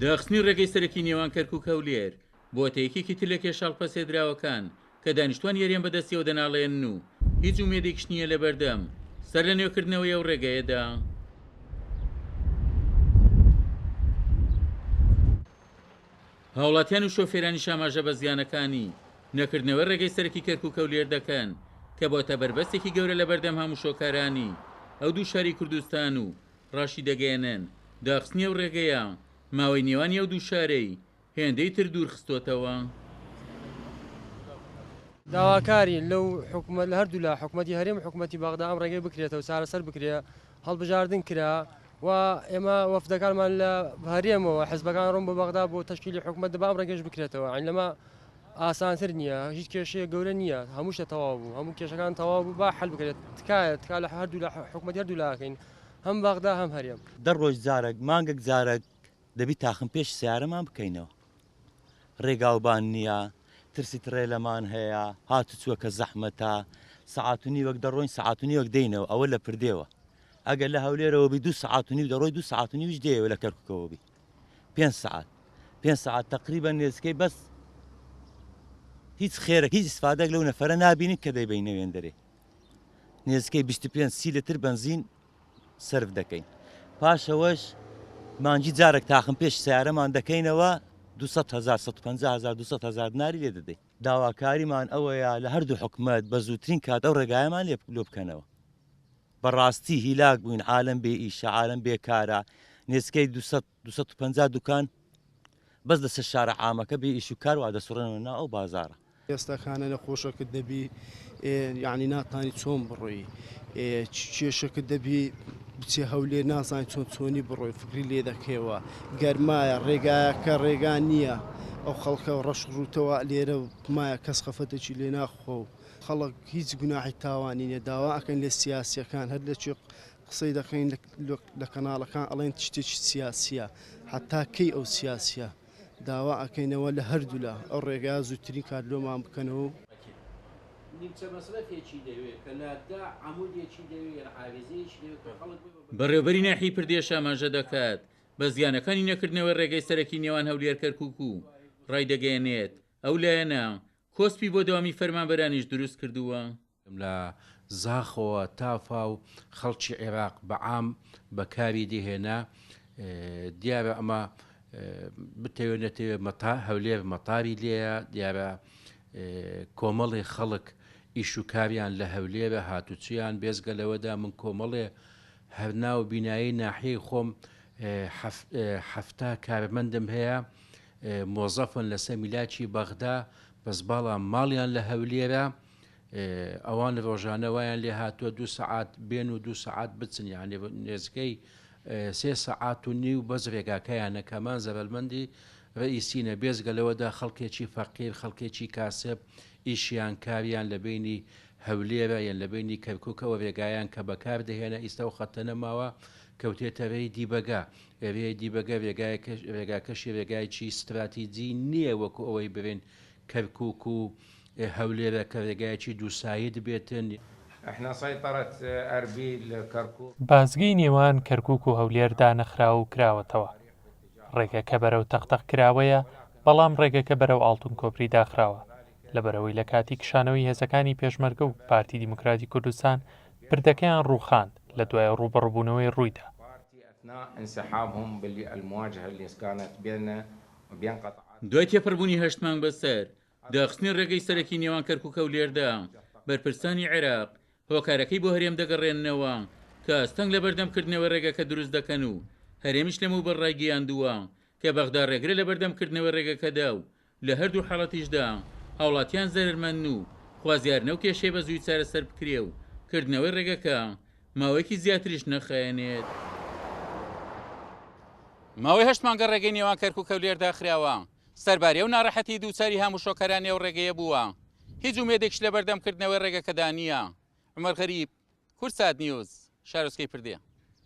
داخستنی ڕێگەی سەرەکی نێوان کەرکوک-هەولێر بووەتە یەکێکی تر لە کێشە هەڵپەسێردراوەکان کە دانیشتوانی هەرێم بەدەستیەوە دەناڵێنن و هیچ ئومێدێکیش نییە لەبەردەم سەرلەنوێکردنەوەی ئەو ڕێگەیەدا. هاوڵاتیان و شۆفێرانیش ئاماژە بە زیانەکانی نەکردنەوەی ڕێگەی سەرەکی کەرکوک-هەولێر دەکەن کە بۆتە بەربەستێکی گەورە لەبەردەم هاموشۆکارانی ئەو دوو شاری کوردستان و ڕاشیدەگەیەنن، داخستنی ئەو ڕێگەیە ماوەی نێوانی ئەو دوو شارەی هێندەی تر دوور خستۆتەوە. داواکارین لەو حکومەت لە هەردوولا حکومەتی هەرێم و حکومەتی بەغدا ئەم ڕێگەی بکرێتەوە چارەسەر بکرێ هەڵبژاردن کرا و ئێمە وەفدەکانمان لە هەرێمەوە حزبەکان ڕۆن بۆ بەغدا بۆ تەشکیلی حکومەت دەبا ئەم ڕێگەش بکرێتەوە یانی لەمە ئاسانتر نییە هیچ کێشەیە گەورە نییە هەموو شتە تەواو بوو هەموو کێشەکان تەواو بوو با حل بکرێت تکایە تکا لە هەردوو لە حکومەتی هەردوو لاکەین هەم بەغدا هەم هەرێم. دە ڕۆژ جارەک مانگەک جارەک دەبی تاخم پێش سەیارەمان بکەینەوە ڕێگاوبان نییە ترسی تڕێلەمان هەیە هاتوچوەکە زەحمەتە سەعات و نیوەک دەڕۆین سەعات و نیوەک دێینەوە ئەوە لە پردێوە ئەگەر لە هەولێرەوە بی دوو سەعات و نیو دەڕۆی دوو سەعات و نیویش دێیەوە لە کەرکوکەوە بی پێنج سەعات پێنج سەعات تەقریبەن نێزکەی بەس هیچ خێرێک هیچ ئیسفادەک لەو نەفەرە نابینین کە دەیبەینە وێندەرێ نێزکەی 25 سی لتر بەنزین سەرف دەکەین پاشەوەش مانگی جارێک تاقم پێش سیارەمان دەکەینەوە 200 هزار 150 هزار 200 هزار دیناری لێ دەدەین داواکاریمان ئەوەیە لە هەردوو حکومەت بە زووترین کات ئەو ڕێگایەمان لێ لۆ بکەنەوە بەڕاستی هیلاک بووین عالم بێ ئیشە عالم بێکارە نێزکەی 200 250 دوکان بەس لەسەر شارە عامەکە بێ ئیش و کار وا دەسوڕێنەوە ناو ئەو بازاڕە. ئێستا خانە نەخۆشەکت دەبی یعنی ناتانی چۆن بڕۆی کێشەکت دەبی بچێ هەولێر نازانی چۆن چۆنی بڕۆی فکری لێ دەکەیەوە گەرمایە ڕێگایەکە ڕێگا نییە ئەو خەڵکە ڕەش ڕووتەوە لێرە مایە کەس خەفەتێکی لێ ناخۆ و خەڵک هیچ گوناحی تاوانی نیە داوا ئەکەن لە سیاسیەکان هەر لە قسەی دەکەین لە کەناڵەکان ئەڵێن شتێکی سیاسیە حتا کەی ئەو سیاسیە داوا ئەکەینەوە لە هەردوولا ئەو ڕێگا زووترین کات لۆمان بکەنەوە. بەڕێوەبەری ناحیەی پردێش ئاماژە دەکات بە زیانەکانی نەکردنەوەی ڕێگەی سەرەکی نێوان هەولێر-کەرکوک و ڕایدەگەیەنێت، ئەو لایەنە کۆسپی بۆ دەوامی فەرمانبەرانیش دروست کردووە. لە زاخۆوە تا فاو خەڵکی عێراق بە عام بەکاری دەهێنا، دیارە ئەمە بتەوێ نەتەوێ مەتا هەولێر مەتاری لێیە، دیارە کۆمەڵێ خەڵک ئیش و کاریان لە هەولێرە هاتوچیان بێزگە لەوەدا من کۆمەڵێ هەر ناو بینایی ناحیەی خۆم 70 کارمەندم هەیە مۆزەفن لەسەر میلاکی بەغدا بەس بەڵام ماڵیان لە هەولێرە ئەوان ڕۆژانە وایان لێ هاتووە دوو سەعات بێن و دوو سەعات بچن یعنی نێزگەی سێ سەعات و نیو بەس ڕێگاکەیانە کەمان زەرەرمەندی ڕئیسینە بێزگە لەوەدا خەڵکێکی فەقیر خەڵکێکی کاسب ئیشیان کاریان لە بینی هەولێرە یان لە بینی کەرکووکەوە ڕێگایان کە بەکار دەهێنە ئیستا و خەتە نەماوە کەوتێتە رێی دیبەگە رێی دیبەگە ڕێگاکەشی ڕێگایکی ستراتیجی نییە وەکو ئەوەی برێن کەرکوک و هەولێرە کە رێگایەکی دووساید بێتن. بازگەی نێوان کەرکوک و هەولێر دانەخراوە و کراوەتەوە. ڕێگەکە بەرەو تەقتەق کراوەیە، بەڵام ڕێگەکە بەرەو ئاڵتون کۆپری داخراوە، لەبەرئەوەی لە کاتی کشانەوەی هێزەکانی پێشمەرگە و پارتی دیموکراتی کوردستان پردەکەیان ڕووخاند، لە دوای ڕووبەڕووبوونەوەی ڕوویدا. دوای تێپەڕبوونی هەشت مانگ بەسەر داخستنی ڕێگەی سەرەکی نێوان کەرکوک-هەولێردا، بەرپرسانی عێراق هۆکارەکەی بۆ هەرێم دەگەڕێننەوە کە ئاستەنگ لەبەردەم کردنەوەی ڕێگەکە دروست دەکەن و هەرێمیش لەمەوبەر ڕایگەیاندووە کە بەغدا ڕێگرە لەبەردەم کردنەوەی ڕێگەکەدا و لە هەردوو حاڵەتیشدا هاوڵاتیان زەرەرمەندن و خوازیارن ئەو کێشەیە بە زووی چارەسەر بکرێ و کردنەوەی ڕێگەکە ماوەیەکی زیاتریش نەخایەنێت. ماوەی هەشت مانگە ڕێگەی نێوان کەرکوک-هەولێر داخراوە، سەرباری ئەو ناڕەحەتیی دووچاری هاموشۆکەرانی ئەو ڕێگەیە بووە، هیچ ئومێدێکیش لەبەردەم کردنەوەی ڕێگەکەدا نییە. عومەر غەریب، کوردسات نیوز، شارۆچکەی پردێ.